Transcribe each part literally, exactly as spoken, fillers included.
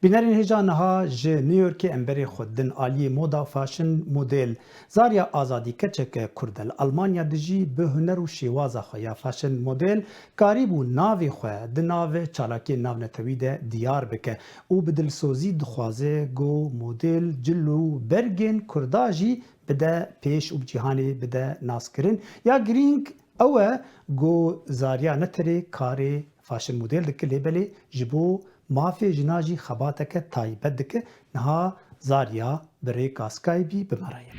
Bînerên hêja niha ji New Yorkê em berê xwe din aliyê moda fashion model. Zarya Azadî keçeke Kurd e, li Almanya dijî, bi huner û şêwaza xwe ya fashion model karîbû navê xwe di nav çalakiyên navnetewî de diyar bike û bi dilsozî dixwaze ku model cil û bergên Kurda jî bide pêş û bi cîhanê bide naskirin. Ya girîng ew e ku Zarya ne tenê karê fashion model dike, lê belê ji bo mafê jina jî xebateke taybet dike. Niha Zarya bi rêka Skypeî bi me re ye.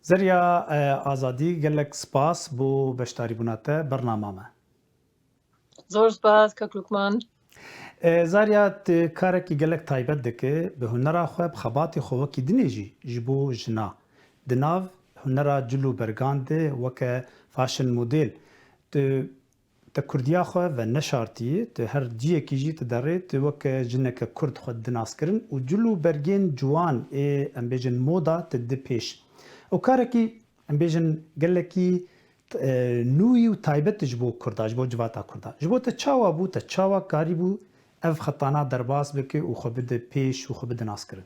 Zarya, e, Azadî, gelek spas bo beşdarîbûna te bernama me. Zor spas, kak Lukman. E, Zarya, tu karekî gelek taybet dike, bi hunera xwe, bi xebatê xwe wekî dinê jî ji bo jina. Di nav hunera cil û bergan de weke fashion model. Tu te kurdiya xwe veneşartî, tu her ciyekî jî tu derê, tu weke jineke kurd xwe didî naskirin û cil û bergên ciwan ê, em bêjin, moda tu didî pêş. Ew karekî, em bêjin, gelekî, e, nû yî û taybet ji bo kurda, ji bo civata kurda. Ji bo te çawa bû, te çawa karîbû ev xetana derbas bike û xwe bide pêş û xwe bide naskirin?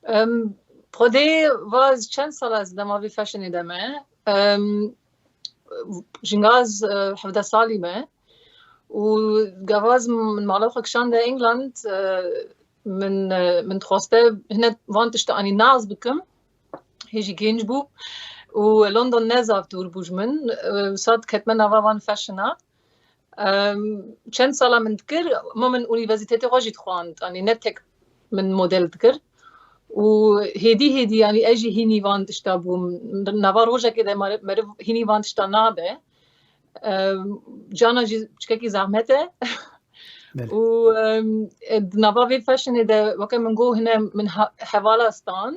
Em, Xwedê va ez çend sal ez dema vê fashionê de me. Em, Jinga ez, e, hevdeh salî me. Û gava ez min mala xwe kişande England, e, min, e, min dixwaste hine van tişta anî nas bikim. Hê jî gênc bû. Û London ne zaf dûr bû ji min. E, wisa diketme nava van fashiona. Em, çend sala min dikir, ma min unîversîtetê xwe jî dixwand. Anî ne tek min model dikir. Û hêdî hêdî, yanî ez jî hînî van tişta bûm. Nava rojekê de meriv, meriv hînî van tişta nabe. Em, cana jî çikekî zehmet e. Belê. Û, em, e, di nava vê fashionê de, weke min got, hine min ha-, hevala stand.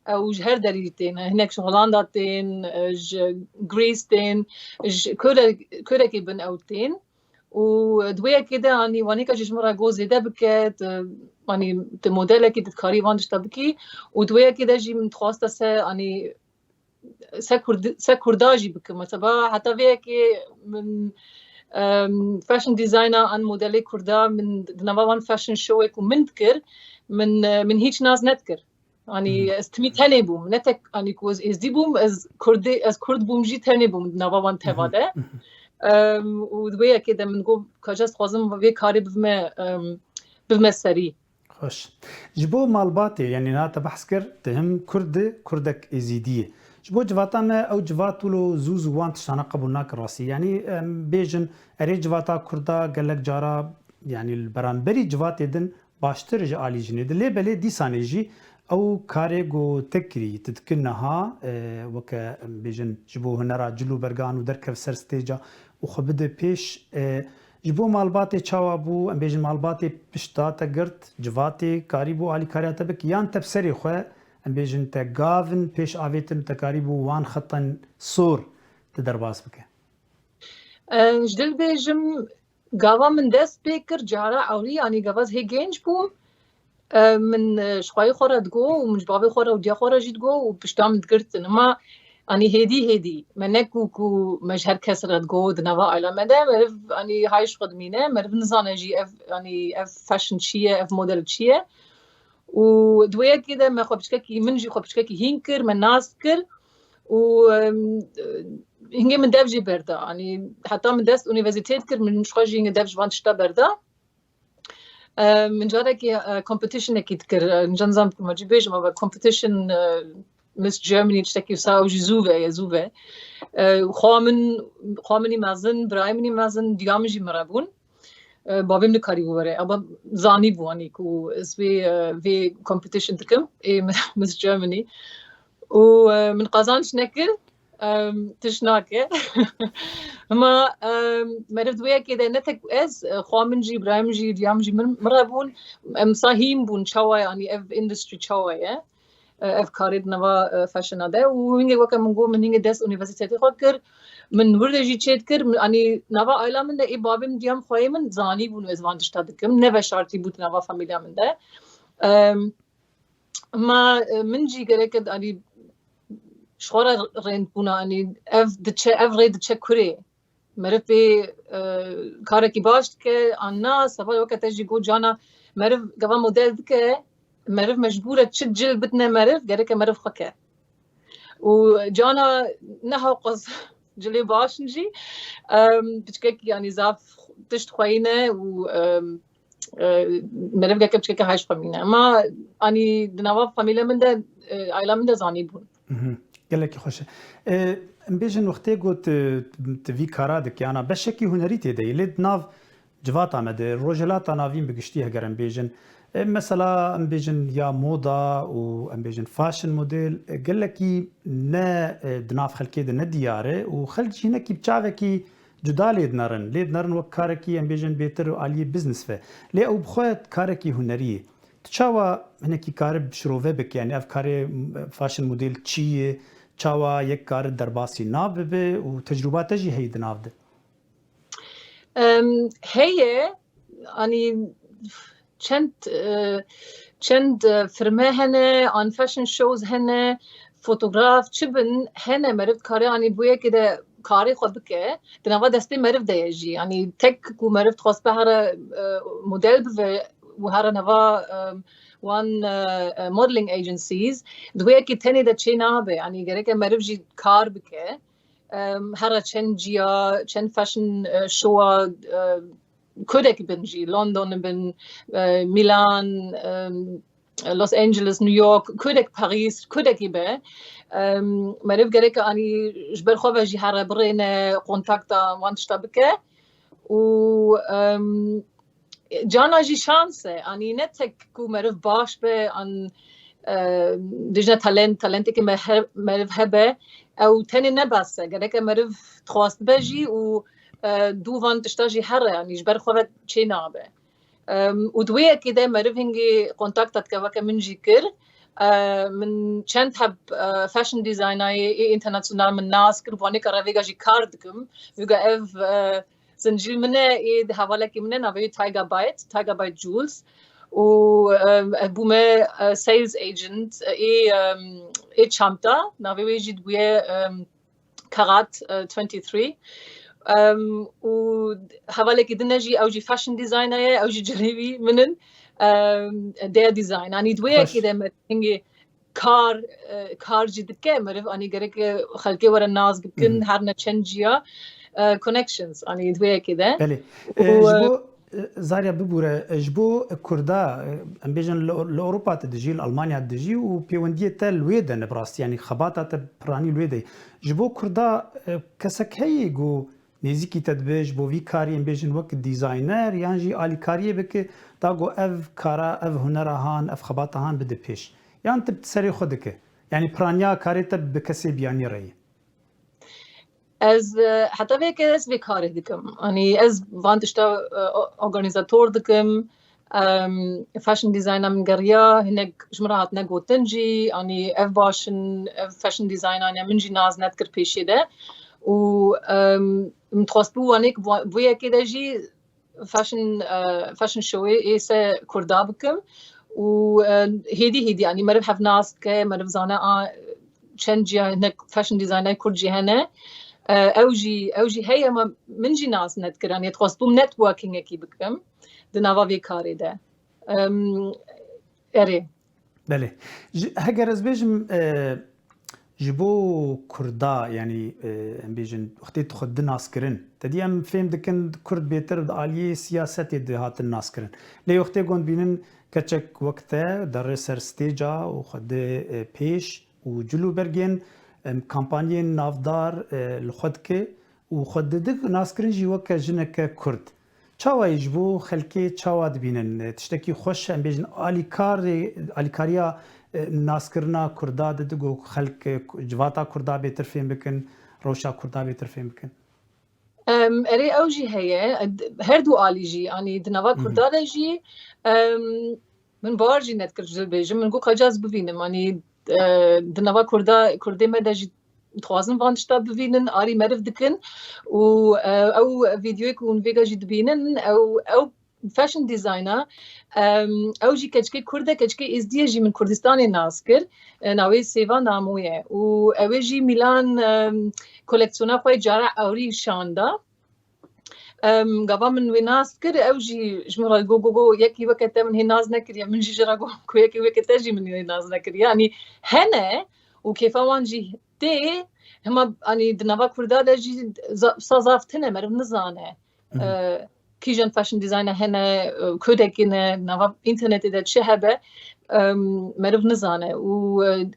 E, û ji her derî tên, hinek ji Holanda tên, e, ji Greece tên, ji kore-, korekê bin ew tên. Û di wê yekê de, anî, wanîka jî ji min re got zêde bike, tu, anî, tu modelekî, tu dikarî van tişta bikî. Û di wê yekê de jî min dixwaste se, anî, se kurdi-, se kurda jî bikim. Mesela, heta vê yekê min, em, fashion designa an modelê kurda min di nava van fashion showê ku min dikir, min, e, min hîç nas nedikir. Anî, mhm, ez timî tenê bûm. Ne tek, anî, ku ez êzdî bûm, ez kurdê, ez kurd bûm jî, tenê bûm di nava wan teva, mhm, de. Mhm. Em, û di wê yekê de min got, ka ez dixwazim vê karê bivime, em, bivime serî. Xweş. Ji bo malbatê, yanî niha te behs kir, tu him kurd î, kurdek êzîdî yî. Ji bo civata me, ew civat wilo zû zû wan tiştana qebûl nake rastî. Yanî, em bêjin, erê civata kurda gelek cara, yanî li beramberî civatê din baştir ji alî jinê di. Lê belê dîsanê jî ew karê ku te kirî, tu dikî niha, e, weke, em bêjin, ji bo hunera cil û bergan û derkev ser stêca û xwe bide pêş, e, ji bo malbatê çawa bû? Em bêjin malbatê pişta te girt, civatê karîbû alîkariya te bike, yan te bi serê xwe, em bêjin, te gavin pêş avêtin û te karîbû wan xetan sor te derbas bike? E, ji dil bêjim, gava min dest pê kir, cara ewlî, anî gava ez hê gênc bûm, e, min, e, ji xweyê xwe re digot û min ji bavê xwe re û diya xwe re jî digot û pişta min digirtin. Hema, anî hêdî hêdî, me ne ku, ku me ji her kes re digot di nava aila me de, meriv, anî, hay ji xwe dimîne, meriv nizane jî ev, anî, ev fashion çi ye, ev model çi ye. Û di wê yekê de me xwe piçkekî, min jî xwe piçkekî hîn kir, me nas kir û, em, hingê min dev jî berda. Anî heta min dest unîversîtê dikir, min ji xwe jî hingê dev ji van tişta berda. Em, min carekî, e, competitionekî dikir, e, nizam ku me jî bêjim, ama competition, e, Miss Germany tiştekî wisa, ew jî zû ve ye, zû ve. E, xwa min, xwa min î mezin, birayê min î mezin, diya min jî min re bûn. E, bavê min nikarîbû were. Aba zanîbû, anî, ku ez vê, e, vê competition dikim, ê Miss Germany. Û, e, min qazanç nekir, em, tişt nake. Hema, em, meriv di wê yekê de ne tek ez, e, xwa min jî, birayê min jî, diya min jî min, min re bûn. Em sa hîn bûn, çawa ye, anî, ev industry çawa ye. E, ev karê di nava, e, fashiona de. Û hingê, weke min got, min hingê dest unîversîtetê xwe kir. Min wir de jî çêdikir. Min, anî, nava aila min de ê bavê min, diya min, xweyê min zanîbûn ez van tişta dikim. Ne veşartî bû di nava famîlya min de. Em, ma, e, min jî gerek, anî, ji xwe re rêndbûna, anî, ev diçe, ev rê diçe kurê. Meriv pê, e, karekî baş dike an na, seba weke te jî got cana meriv gava model dike, meriv mecbûr e çi cil bidine meriv, gereke meriv xwe ke. Û cana ne hewqas cilê baş in jî, em, piçkek, yanî zaf tişt xweyî ne û, em, e, meriv gereke piçkeke hej xwemîne. Ema, anî di nava famîle min de, e, aîla min de zanî bûn. Mhm. Gelekî xweş e. E, em bêjin wextê ku tu, tu vî kara dikî, ana beşekî hunerî tê de ye, lê di nav civata me de, Rojhilata Navîn bi giştî heger em bêjin, e, mesela em bêjin ya moda û em bêjin fashion model, e, gelekî ne, e, di nav xelkê de ne diyar e û xelk jî hinekî bi çavekî cuda lê dinerin. Lê dinerin wek karekî em bêjin bêtir aliyê business ve. Lê ew bi xwe karekî hunerî ye. Tu çawa hinekî karî bi şirove bike? Yanî ev karê, m, fashion model çi ye? Çawa yek kari derbasî nav bibe û tecrûba te jî heyî di nav de? Em, heye, anî çend, e, çend, e, firme hene, an fashion shows hene, fotograf, çi bin hene, meriv dikare, anî bûyekê de karê xwe bike, di nava destê meriv de ye jî. Anî tek ku meriv dixwest be here, e, model bive û here nava, e, wan, e, e, modeling agencies, di wê yekê tenê de çê nabe. Anî gereke meriv jî kar bike. Em, here çend ciya, çend fashion, e, showa, e, kudek bin jî, London bin, e, Milan, em, Los Angeles, New York, kudek Paris, kudekî be. Em, meriv gereke anî ji ber xwe ve jî here birêne, kontakta wan tişta bike. Û, em, cana jî şans e. Anî ne tek ku meriv baş be, an, e, dijne talent, talentekî me he-, meriv hebe, ew tenê ne bes e. Gereke meriv dixwast be jî û, e, dû van tişta jî here, anî ji ber xwe ve çê nabe. Em, û di wê yekê de meriv hingê kontakta dike, weke min jî kir. E, min çend heb, e, fashion designayê ê internasyonal min nas kir, wanê ka revêga jî kar dikim. Vêga ev, e, zincîr min e, ê di hevalekî min e, navê wî Tiger Byte, Tiger Byte Jewels. Û, em, ev bûme, e, sales agent, e, ê, em, ê çanta, navê wê jî dibûye, em, Karat, e, twenty three. Em, û hevalekî din e jî, ew jî fashion designer ye, ew jî cilê wî min in. Em, Dea Design. Anî di wê Xweş. Yekê de me hingê kar, e, kar jî dike meriv, anî gerek, e, xelkê were nas bikin, Hı hı. Her ne çend ciya, e, connections, anî di wê yekê de. Belê. Û, E, ji e, bo, e, Zarya bibûre, e, ji bo Kurda, e, em bêjin li, li Ewropa te dijî, li Almanya dijî û pêwendiyê te li wê de ne bi rastî, yanî xebata te piranî li wê de ye. Ji bo Kurda, e, kesek heye ku nêzîkî te dibe ji bo vî karî, em bêjin wek dîzayner yan jî alîkariyê bike, da ku ev kara, ev hunera han, ev xebata han bide pêş? Yan tu bi serê xwe dike? Yanî piraniya karê te bi kesê biyanî re ye? Ez, e, heta vê yekê ez vê karê dikim. Anî ez van tişta, e, o-, organizator dikim. Em, fashion designa min geriya, hinek ji min re hatine gotin jî, anî ev baş in, ev fashion designa ne, min jî nas nedikir pêşê de. Û, em, min dixwest bû wanê ku bu-, bu yekê de jî fashion, e, fashion showê ê se Kurda bikim. Û, e, hêdî hêdî, anî meriv hev nas dike, meriv zane a çend ciya hinek fashion designer Kurd jî hene. E, ew jî, ew jî heye, ma min jî nas nedikir. Anî dixwest bûm networkingekî bikim di nava vê karê de. Em, erê. Belê. Ji, heger ez bêjim, e, ji bo Kurda, yanî, e, em bêjin, wextê tu xwe di nas kirin, te dî em fêm dikin Kurd bêtir di aliyê siyasetê dihatin nas kirin. Lê wextê gon dibînin keçek wek te derê ser stêca û xwe di, e, pêş û cil û bergên, em, kampanyên navdar, e, li xwe dike û xwe didik naskirin jî weke jineke Kurd. Çawa ye ji bo xelkê çawa dibînin? E, tiştekî xweş, em bêjin alîkarê, alîkariya, e, naskirina Kurda didik û xelk, e, civata Kurda bêtir fêm bikin, rewşa Kurda bêtir fêm bikin? Em, erê, ew jî heye. Her du alî jî, anî di nava Hı hı. Kurda de jî, em, min bawer jî nedikir ji bêjim. Min got, "Xeca ez bivînim." Anî, e, di nava Kurda, Kurdê me de jî dixwazin van tişta bivînin, arî meriv dikin. Û, e, ew vîdeoyê ku hûn vêga jî dibînin, ew, ew fashion designa, em, ew jî keçikê Kurd e, keçikê Êzdî ye jî min Kurdistanê nas kir. E, navê Sêva Namo ye. Û ew ê jî Mîlan, em, koleksiyona xwe cara ewrî şanda. Em, gava min wê nas kir, ew jî ji min re got, got, got, yekî weke te min hê nas nekiriye, min jî ji re got ku yekî weke te jî min hê nas nekiriye. Yanî hene û kêfa wan jî tê, hema, anî di nava Kurda de jî za-, sa zaf tune, meriv nizane. Hı hı. E, kîjan fashion designer hene, e, ku dekine, nava internetê de çi hebe, em, meriv nizane. Û, e,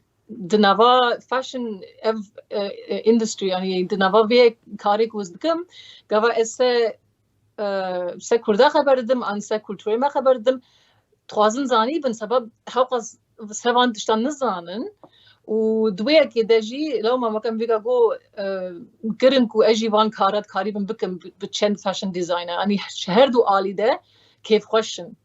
di nava fashion ev, e, e, industry, yanî di nava vê karê ku ez dikim, gava ez se, e, se Kurda xeber didim, an se kulturê me xeber didim, dixwazin zanîbin, sebeb hewqas se van tiştan nizanin. Û di wê yekê de jî lewma me kem vêga got, e, kirin ku ez jî van kara dikarîbim bikim bi, bi çend fashion designer. Anî ji her du alî de kêfxweş in.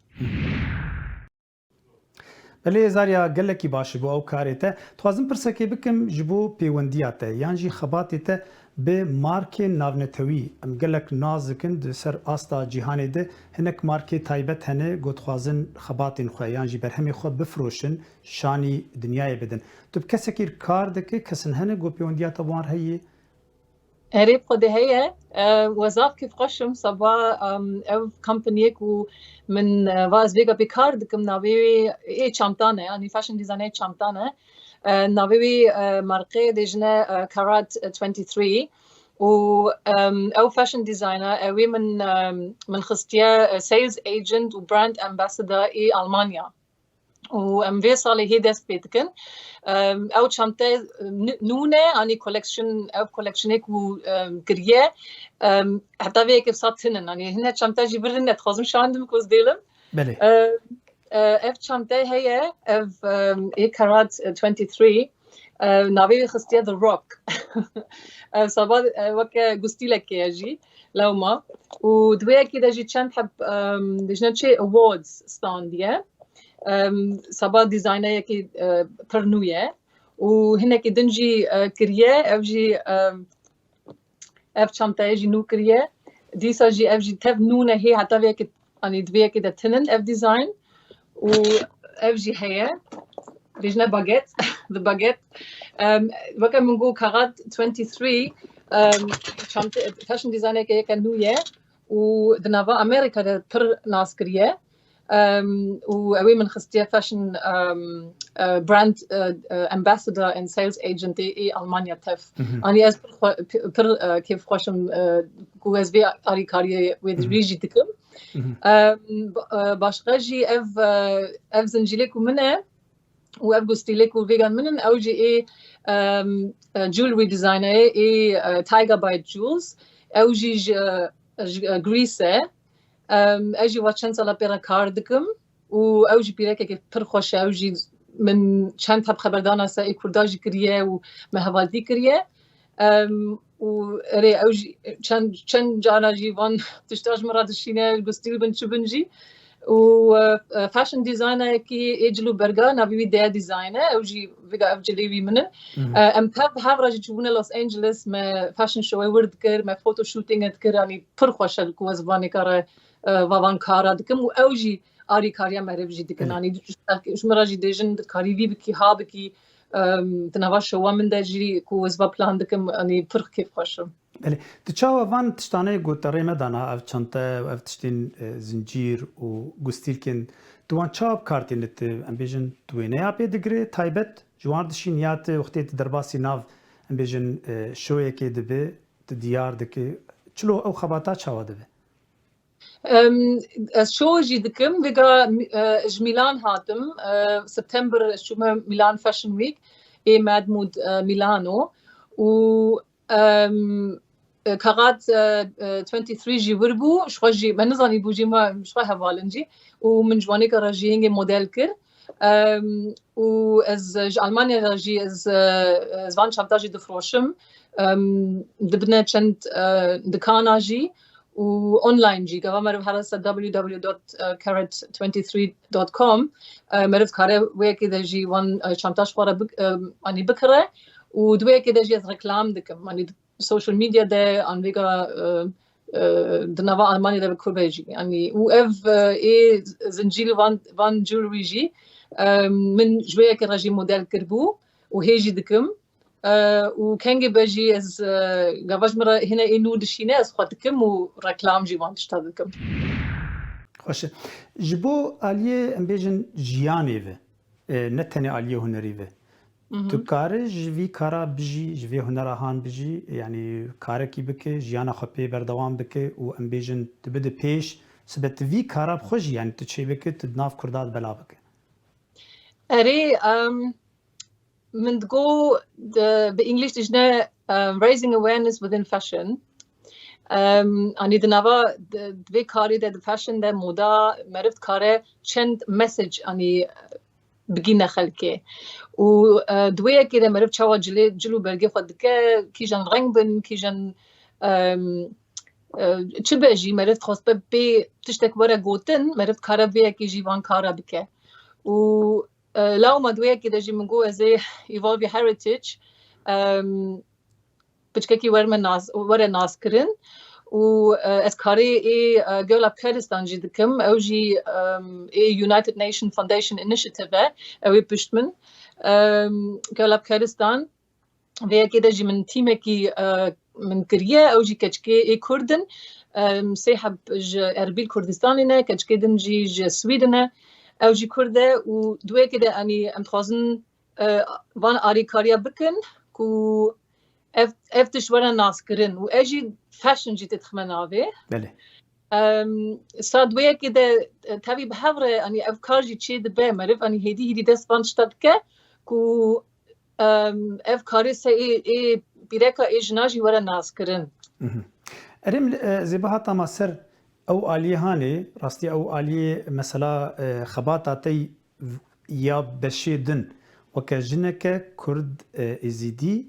Belê Zarya, gelekî baş bû ew karê te. Dixwazim pirsekê bikim ji bo pêwendiya te yan jî xebatê te bi markên navnetewî. Em gelek nas dikin di ser asta cîhanê de hinek markê taybet hene ku dixwazin xebatên xwe yan jî berhemê xwe bifroşin, şanî dinyayê bidin. Tu bi kesekî kar dikî, kesin hene ku pêwendiya te bi wan re heye? Erê, bi Xwedê heye. E, we zaf kêfxweş im. Seba, em, ev kompaniyê ku min, e, va ez vêga pê kar dikim, navê wê ê çamtan e, yanî fashion design ê çamtan e. E, navê wê, e, markê dêjine, e, Karat twenty three. Û, em, ew fashion designer, ew ê min, em, min xistiye, e, sales agent û brand ambassador ê Almanya. Û em vê salê hê dest pê dikin. Em, ew çante, em, n-, nû ne, anî collection, ev collectionê ku, em, kiriye, em, heta vê yekê sa tinin. Anî hine çante jî vir ne, dixwazim şandim ku ez dêlim. Belê. Em, e, ev çante heye, ev, em, ê Karat, e, twenty three, e, navê wê xistiye The Rock. Ev saba, e, weke gustîlekê ye jî, lewma. Û di wê yekê de jî çend heb, em, dêjine çi awards standiye. Em, saba dîzayneyekî, e, pir nû ye. Û hinekî din jî, e, kiriye, ev jî, em, ev çantayê jî nû kiriye. Dîsa jî ev jî tev nû ne hê heta vê yekê, anî di vê yekê de tinin ev dîzayn. Û ev jî heye. Dêjine baget, the baget. Em, weke min got Karat twenty three, em, çante, fashion designeke yeke nû ye û di nava Amerîka de pir nas kiriye. Em, û ew ê min xistiye fashion, em, e, brand, e, e, ambassador and sales agent ê, ê Almanya tev. Mhm. Anî ez pir xwe-, pi-, pir, e, kêfxweş im, e, ku ez vê alîkariyê wê di Mhm. vê jî dikim. Mhm. Em, ba-, e, başqa jî ev, e, ev zincîlê ku min e û ev gustîlê ku vêgan min in, ew jî ê, em, e, jewelry designerê ê, e, Tiger by Jewels. Ew jî ji, ji, e, Greece e. Em, ez jî wa çend sala pê re kar dikim û ew jî pîrekekê pir xweş e. Ew jî min çend heb xeberdana ser ê Kurda jî kiriye û me hevaltî kiriye. Em, û erê ew jî çend, çend cara jî van tişta ji min re dişîne, gustîl bin çi bin jî. Û, e, e, fashion designerkî ê cil û berga, navê wî Dea Design e. Ew jî vêga ev cilê wî min in. Mhm. E, em tev hev re jî çûbûne Los Angeles, me fashion show-ê wir dikir, me photo shooting dikir. Yanî pir xweş e ku ez vanêka re, e, va van kara dikim û ew jî arîkariya meriv jî dikin. Belê. Yanî ji min re jî dêjin, dikarî vî bikî, ha bikî, em, di nava şowa min de jî ku ez va plan dikim, yanî pir kêfxweş im. Belê. Tu çawa van tiştanê ku te rê me dana, ev çante, ev tiştên, e, zincîr û gustîlkên, tu wan çawa bi kar tîne, tu, em bêjin, tu wêneya pê digirê taybet, ji wan dişîn ya tu wextê tu derbasî nav, em bêjin, e, şoyekê dibe, tu diyar dike, çilo ew xebata çawa dibe? Em, ez şo jî dikim, vêga, e, ji Milan hatim, e, September ez çûme Milan Fashion Week ê Mad Mood, e, Milano û, em, e, Karat, e, e, twenty three jî wir bû, ji xwe jî, me nizanîbû jî, me ji xwe hevalin jî û min ji wanêka re jî hingê model kir. Em, û ez ji Almanya re jî ez, e, ez van çanta jî difroşim. Em, dibine çend, e, dikana jî û online jî. Gava meriv here ser w w w dot karat twenty three dot com, e, meriv dikare wê yekê de jî wan, e, çanta ji xwe re bik-, e, anî bikire û di wê yekê de jî ez reklam dikim. Anî social media de an vêga, e, e, di nava Almanya de bi kur be jî. Yanî, û ev, e, ê zincîr van, van jewelry jî, e, min ji wê yekê re jî model kiribû û hê jî dikim. E, û kengê be jî ez, e, gava ji min re hine ê nû dişîne, ez xwe dikim û reklam jî van tişta dikim. Xweş e. Ji bo aliyê, em bêjin, jiyanê ve, e, ne tenê aliyê hunerî ve, tu kare ji vî kara bijî, ji vê hunera han bijî, yanî karekî bike, jiyana xwe pê berdewam bike û, em bêjin, tu bide pêş, sibe tu vî kara bi xwe jî, yanî tu çêbike, tu di nav Kurda de bela bike? Erê, em, min digo, di, bi English dijne, em, raising awareness within fashion. Em, anî di nava, di, di vê karê de, di fashion de, moda, meriv dikare çend message, anî, bigîne xelkê. Û, e, di wê yekê de meriv çawa cilê, cil û bergê xwe dike, kîjan reng bin, kîjan, em, e, çi be jî, meriv dixwest be pê tiştek were gotin, meriv dikare vê yekê jî van kara bike. Û, e, lawma di wê yekê de jî min got ez ê Evolve Your Heritage, em, piçkekî were nas, were naskirin. Û, e, ez karê ê, e, Girl Up Kurdistan jî dikim. Ew jî, em, ê United Nation Foundation Initiative e. Ew ê pişt min. Em, Girl Up Kurdistan. Vê yekê de jî min tîmekî, e, min kiriye. Ew jî keçikê ê Kurd in. Em, sê heb ji Erbîl Kurdistanê ne, keçikê din jî ji Sweden e. Ew jî Kurd e û di wê yekê de, anî, em dixwazin, e, van alîkariya bikin ku ev, ev tişt were naskirin û ez jî fashion jî têdixime navê. Belê. Em, sa di wê yekê de, e, tevî bi hev re, anî, ev kar jî çê dibe, meriv, anî, hêdî hêdî dest van tişta dike ku, em, ev karê se ê, ê pîreka ê jina jî were naskirin. Mhm. Erê, e, Zêba, hata ma ser ew aliyê hanê, rastî ew aliyê mesela, e, xebata te ya beşê din weke jineke Kurd, e, Êzîdî,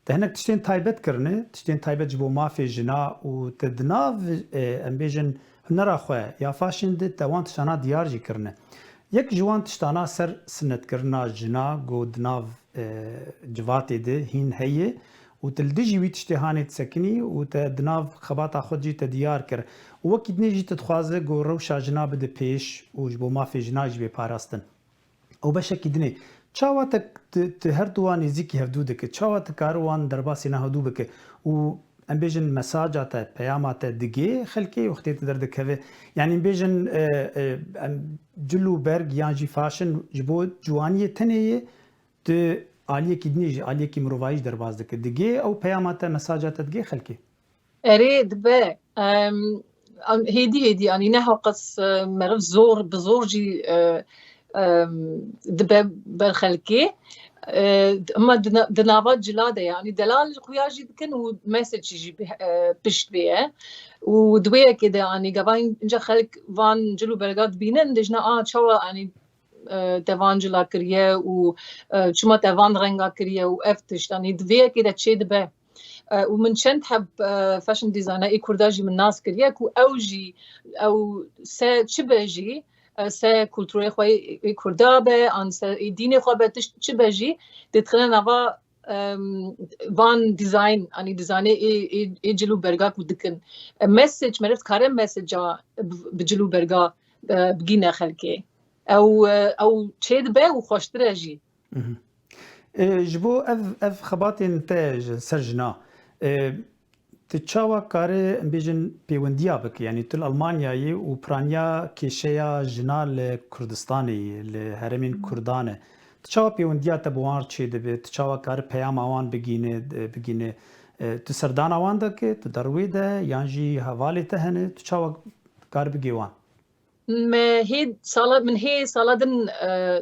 te hinek tiştên taybet kirine, tiştên taybet ji bo mafê jina û te di nav, e, em bêjin, hunera xwe ya fashion de te wan tiştana diyar jî kirine. Yek ji wan tiştana ser sinetkirina jina ku di nav, e, civatê de hîn heye û tu li dijî wî tiştê hanê disekinî û te di nav xebata xwe jî te diyar kir. Û wekî dinê jî tu dixwaze ku rewşa jina bide pêş û ji bo mafê jina jî bê parastin. Ew beşekî dinê. Çawa te, tu, tu her du wan nêzîkî hevdû dike? Çawa tu kare wan derbasî ne hevdû bike? Û em bêjin mesaja te, peyama te digê xelkê wextê tu derdikeve? Yanî em bêjin, e, e, em cil û berg yan jî fashion ji bo ciwaniyê tenê ye, tu aliyekî dinê jî, aliyekî mirovayî jî derbas dike. Digê ew peyama te, mesaja te digê xelkê? Erê, dibe. Em, em, hêdî hêdî, anî ne heqas, e, meriv zor, bi zor jî, e, em, dibe ber xelkê. E, ama di na-, di nava cila de ye. Anî delal xuya jî dikin û message jî bi-, e, pişt vê ye. Û di wê yekê de, anî gava înca xelk van cil û berga dibînin, dêjine, a, çawa, anî, e, te van cila kiriye û, e, çima te van renga kiriye û ev tişt, anî di vê yekê de çê dibe. E, û min çend heb, e, fashion designer ê Kurda jî min nas kiriye ku ew jî, ew se çi be jî, e, se kulturê xwe ê Kurda be, an se ê dînê xwe be, tişt çi be jî, dê dixine nava, em, van design, anî designê ê, ê, ê cil û berga ku dikin. E, message, meriv dikare message'a bi, bi cil û berga, e, bigîne xelkê. Ew, e, ew çê dibe û xweştir e jî. Mhm. E, ji bo ev, ev xebatên te ji ser jina, e, tu çawa kare, em bêjin, pêwendiya bike? Yanî tu li Almanyayê û piraniya kêşeya jina li Kurdistanê ye, li herêmên Kurdan e. Tu çawa pêwendiya te bi wan re çêdibe? Tu çawa kare peyama wan bigîne, bigîne? E, tu serdana wan dike, tu derwê de, yan jî hevalê te hene, tu çawa kare bigê wan? Me hê sala, min hê sala din, e,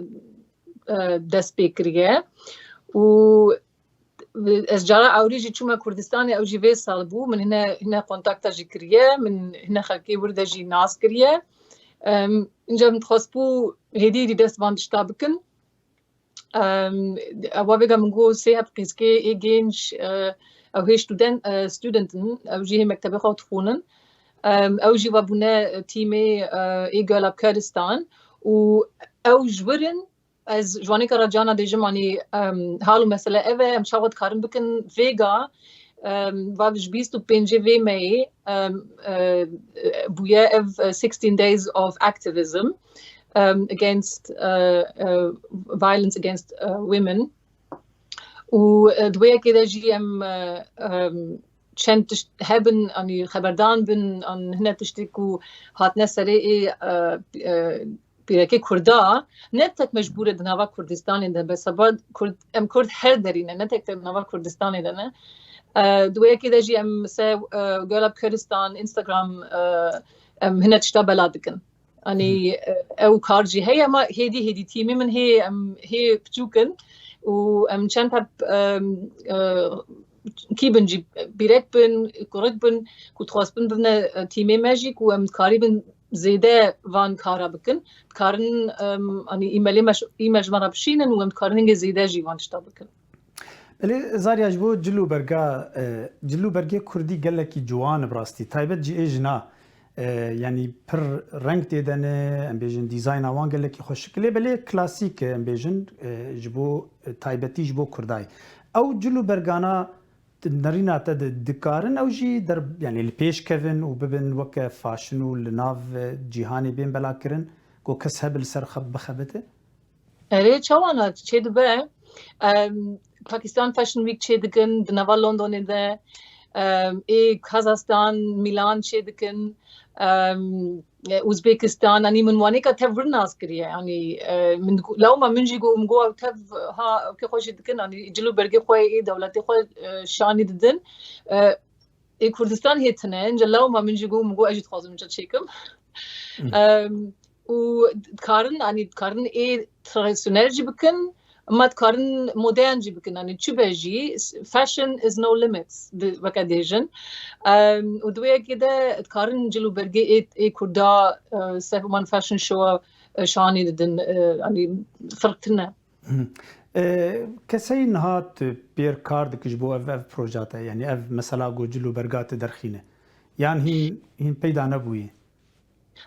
e, dest pê kiriye û ez cara ewrî jî çûme Kurdistanê, ew jî vê sal bû. Min hine, hine kontakta jî kiriye, min hine xelkê wir de jî nas kiriye. Em, înca min dixwest bû hêdî hêdî dest van tişta bikin. Em, ewa vêga min got sê heb qîzkê ê gênc, e, ew hê student, e, student in, ew jî hê mektebê xwe dixwînin. Em, ew jî ve bûne tîmê, e, ê Girl Up Kurdistan û ew ji wir in. Ez ji wan ê kara cana dêjim, anî, em, hal û mesele ev e, em çawa dikarin bikin vêga, em, va ji bîst û pêncê vê meyê, em, e, bûye ev, e, sixteen days of activism, em, against, e, e, violence against, e, women. Û e, di wê yekê de jî em e, em, çend tişt hebin, anî xeberdan bin, an hine tiştê ku hatine serê ê e, e, pîrekê Kurda, ne tek mecbûr e di nava Kurdistanê de be, seba Kurd, em Kurd her derî ne, ne tek di nava Kurdistanê de ne. E, di wê yekê de jî em se e, Gela bi Kurdistan, Instagram, e, em hine tişta bela dikin. Anî e, ew kar jî heye, ama hêdî hêdî tîmê min hê, em hê piçûk in û em çend heb em, e, kî bin jî, pîrek bin, kurik bin, ku dixwestin bibine e, tîmê me jî, ku em dikarîbin zêde van kara bikin, dikarin em, anî îmelê me, îmel ji me re bişînin û em dikarin hingê zêde jî van tişta bikin. Belê Zarya, ji bo cil û berga, e, cil û bergê kurdî gelekî ciwan e bi rastî. Taybet jî ê jina, e, yanî pir reng tê de ne, em bêjin dîzayna wan gelekî xweşik. Lê belê klasîk e, em bêjin, e, ji bo, e, taybetî ji bo kurdayê. Ew cil û bergana nerîna te de dikarin ew jî der, yanî li pêş kevin û bibin weke faşin û li nav, e, cîhanê bên belakirin, ku kes hebe li ser xwe bixebite? Erê, çawa ne? Çêdibe. Em, Pakistan Fashion Week çêdikin di nava Londonê de. Em, ê Kazastan, Milan çêdikin. Em, e, Uzbekistan, anî min wanêka tev wir nas kiriye. Anî e, min diku- lewma min jî got, min got, ew tev ha, ew kê xwe jî dikin. Anî cil û bergê xwe ê dewletê xwe e, şanî didin. E, ê Kurdistan hê tune, inca lewma min jî got, min got, ez jî dixwazim inca çêkim. Em, û dikarin, anî dikarin ê tradisyonel jî bikin, ma dikarin modern jî bikin. Anî çi be jî, fashion is no limits, di- weke dêjin. Em, û di wê yekê de dikarin cil û bergê ê, ê Kurda, e, ser wan fashion show e, şanî didin, e, anî firq tune. Hı. E, keseyî niha tu pêr kar dikî ji bo ev, ev proja te, yanî ev mesela ku cil û berga te derxîne? Yan hîn, hîn peyda nebûyî?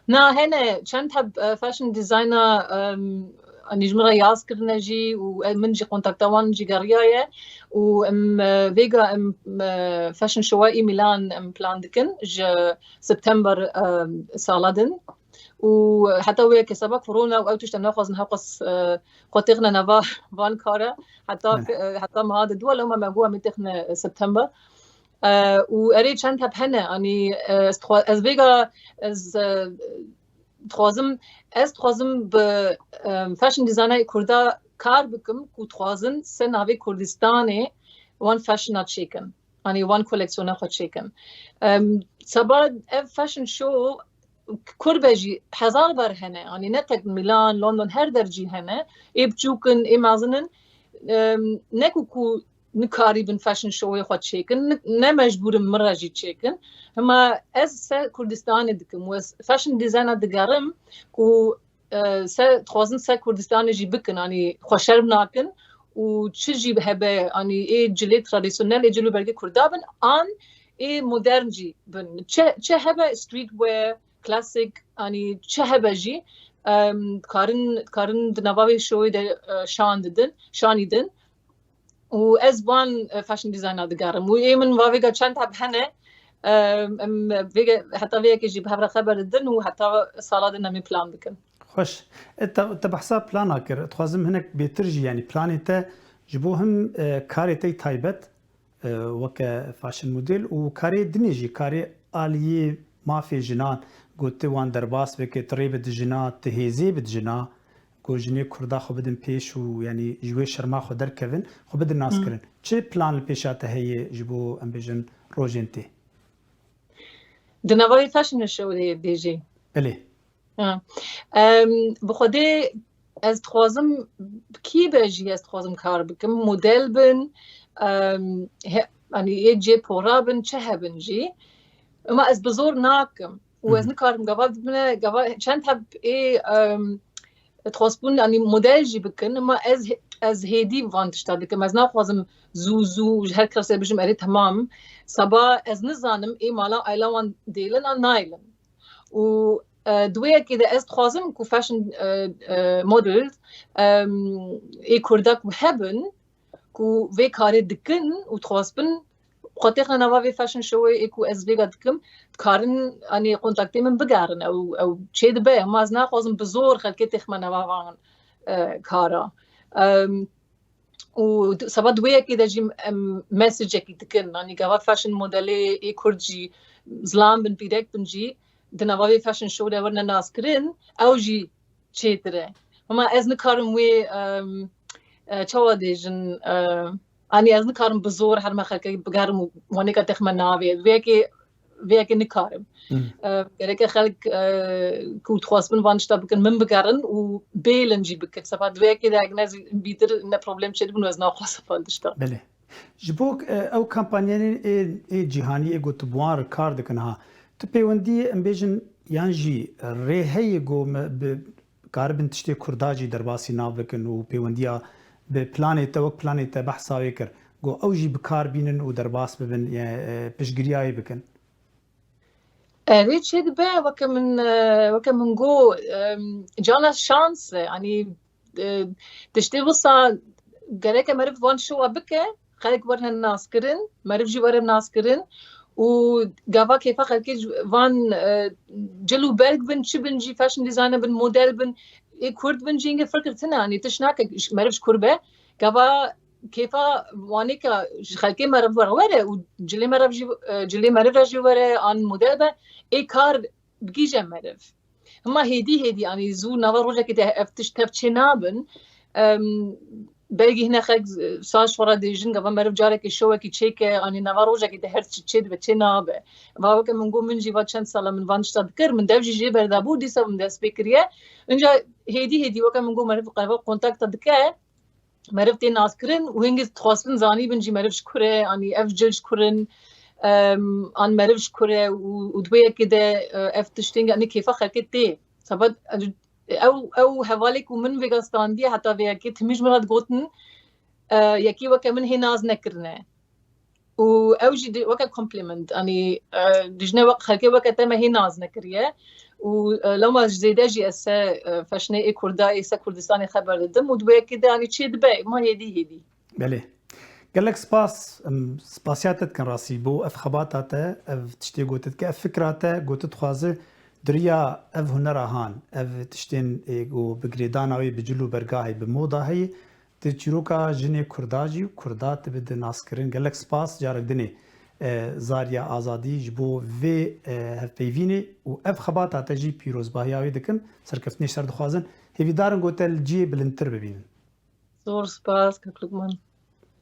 Na, hene çend heb e, fashion designer em, anî ji min re yaz kirine jî û em- min jî kontakta wan jî geriyaye û em e, vêga em e, fashion showa î Milan em plan dikin ji September em, sala din. Û heta wê yekê seba korona û ew tişt em naxwazin hewqas e, xwe têxine nava van kara heta Belê. e, heta meha de dua lewma me bû em ê têxine September. E, û erê çend heb hene, anî e, ez dixwa- ez vêga ez e, dixwazim ez dixwazim bi e, fashion designer kurda kar bikim ku dixwazin ser navê Kurdistanê wan fashiona çêkin. Anî wan koleksiyona xwe çêkin. Em, seba ev fashion show kur be jî hezar ber hene. Anî ne tek Milan, London, her der jî hene. Ê biçûk in, ê mezin in. Em, ne ku ku nikarîbin fashion showê xwe çêkin, ni- ne mecbûr in min re jî çêkin. Hema ez ser Kurdistanê dikim û ez fashion designa digerim ku e, ser, dixwazin ser Kurdistanê jî bikin, anî xwe şerm nakin û çi jî hebe, anî ê cilê tradisyonel, ê cil û bergê Kurda bin, an ê modern jî bin. Çi, çi hebe streetwear, klasik, anî çi hebe jî em, karin, karin di nava vê şoyê de e, şan didin, şanî din. Û ez van e, fashion designa digerim. Û ê min va vêga çend heb hene, e, em vêga, heta vê yekê jî bi hev re xeber didin û heta sala din em ê plan dikin. Xweş. E, te, te behsa plana kir. Dixwazim hinek bêtir jî, yanî planê te ji bo him e, karê te yî taybet, e, weke fashion model û karê dinê jî, karê aliyê mafê jinan, ku tu wan derbas bike, tu rê bide jina, tu hêzê bide jina, ku jinê Kurda xwe bidin pêş û, yanî ji wê şerma xwe derkevin, xwe bidin naskirin. Çi plan li pêşa te heye ji bo, em bêjin, rojên tê? Di nava vê fashion show de yê bêjî. Belê. Ha. Em, bi xwedê ez dixwazim, kî be jî ez dixwazim kar bikim, model bin, em, he, yanî yê cê pora bin, çi hebin jî. Ema ez bi zor nakim. Û ez Hı hı. nikarim gava bibine, gava çend heb ê em, dixwazbûn, yanî model jî bikin, ema ez ez hêdî van tişta dikim. Ez naxwazim zû zû ji her kesê bijim erê temam. Seba ez nizanim ê mala ayla wan dêlin an nayêlin. Û e, di wê yekê de ez dixwazim ku fashion e, e, models em, ê Kurda ku hebin, ku vê karê dikin û dixwazbin xwe têxine nava vê fashion showê ê ku ez vêga dikim, dikarin, anî kontaktê min bigerin. Ew, ew çê dibe, ema ez naxwazim bi zor xelkê têxime nava van e, kara. Em, û seba di wê yekê de jî em messagekî dikin. Yanî gava fashion modelê ê Kurd jî zilam bin, pîrek bin jî di nava vê fashion show de werine naskirin, ew jî çêtir e. Hema ez nikarim wê, em, e, çawa dêjin, e, anî ez nikarim bi zor herme xelkê bigerim û wanêka texme navê. Vê yekê, vê yekê nikarim. Hmm. E, gereke xelk, e, ku dixwazin van tişta bikin, min bigerin û bêlin jî bikin. Sefa di vê yekê de egne bîtir ne problem çêdibin û ez naxwazim van tişta. Belê. Ji bo, e, ew kampanyanên ê, ê cîhanî ê ku tu bi wan re kar dikin ha, tu pêwendiyê, em bêjin, yan jî rê heye ku me bi, karibin tiştê Kurda jî derbasî nav bikin û pêwendiya bi planê te, wek planê te behsa wê kir, ku ew jî bi kar bînin û derbas bibin, ye, e, piştgiriya wê bikin? Erê çê dibe, weke min, e, weke min got, em, cana şans e, anî, e, tiştê wisa gereke meriv van şowa bike, xelk werin naskirin, meriv jî werin naskirin û gava kêfa xelkê ji van, e, cil û berg bin, çi bin jî, fashion designer bin, model bin, ê Kurd bin jî hingê fikir tune, anî tiş nake meriv ji kur be, gava kêfa wanêka ji xelkê meriv were, were û cilê meriv jî, e, cilê meriv re jî were, an model be, ê kar bigihîje meriv. Hema hêdî hêdî, anî zû nava rojekê de ev tişt tev çê nabin. Em, belkî hine xelk, e, sar ji xwe re dêjin, gava meriv carekê şowekî çêke, anî nava rojekê de her çi çê dibe, çê nabe. Va weke min got, min jî va çend sala min van tişta dikir, min dev jî jê berdabû, dîsa min dest pê kiriye. Înca hêdî hêdî weke min got, meriv qerva kontakta dike, meriv tê naskirin û hingê dixwastin zanîbin jî meriv ji kur e, anî ev cil ji kur in, em, an meriv ji kur e û, û di wê yekê de, e, ev tiştên, anî kêfa xelkê tê. Seba ew, ew hevalê ku min vêga standiye heta vê yekê timî ji min re digotin, e, yekî weke min hê naz nekirine. Û ew jî di-, weke compliment, anî, e, dijne wek xelkê weke te me hê naz nekiriye. Û, e, lewma ji zêde jî ez se, e, feşnê ê Kurda, ê se Kurdistanê xeber didim û di wê yekê de, anî, çê dibe, ma hêdî hêdî. Belê. Gelek spas, em, spasiya te dikin rastî bo ev xebata te, ev tiştê got dike, ev fikra te got dixwaze diriya ev hunera han, ev tiştên, e, ku bi girêdana wê, bi cil û berga heye, bi moda heye, di çîroka jinê Kurda jî û Kurda dibe di naskirin. Gelek spas, carek dinê, e, Zarya Azadî ji bo vê, e, hevpeyvînê û ev xebata te jî pîrozbahiya wê dikim. Serkeftinê ji te re dixwazin. Hêvîdar in ku te li cihê bilindtir bibînin. Zor spas, kak Lukman.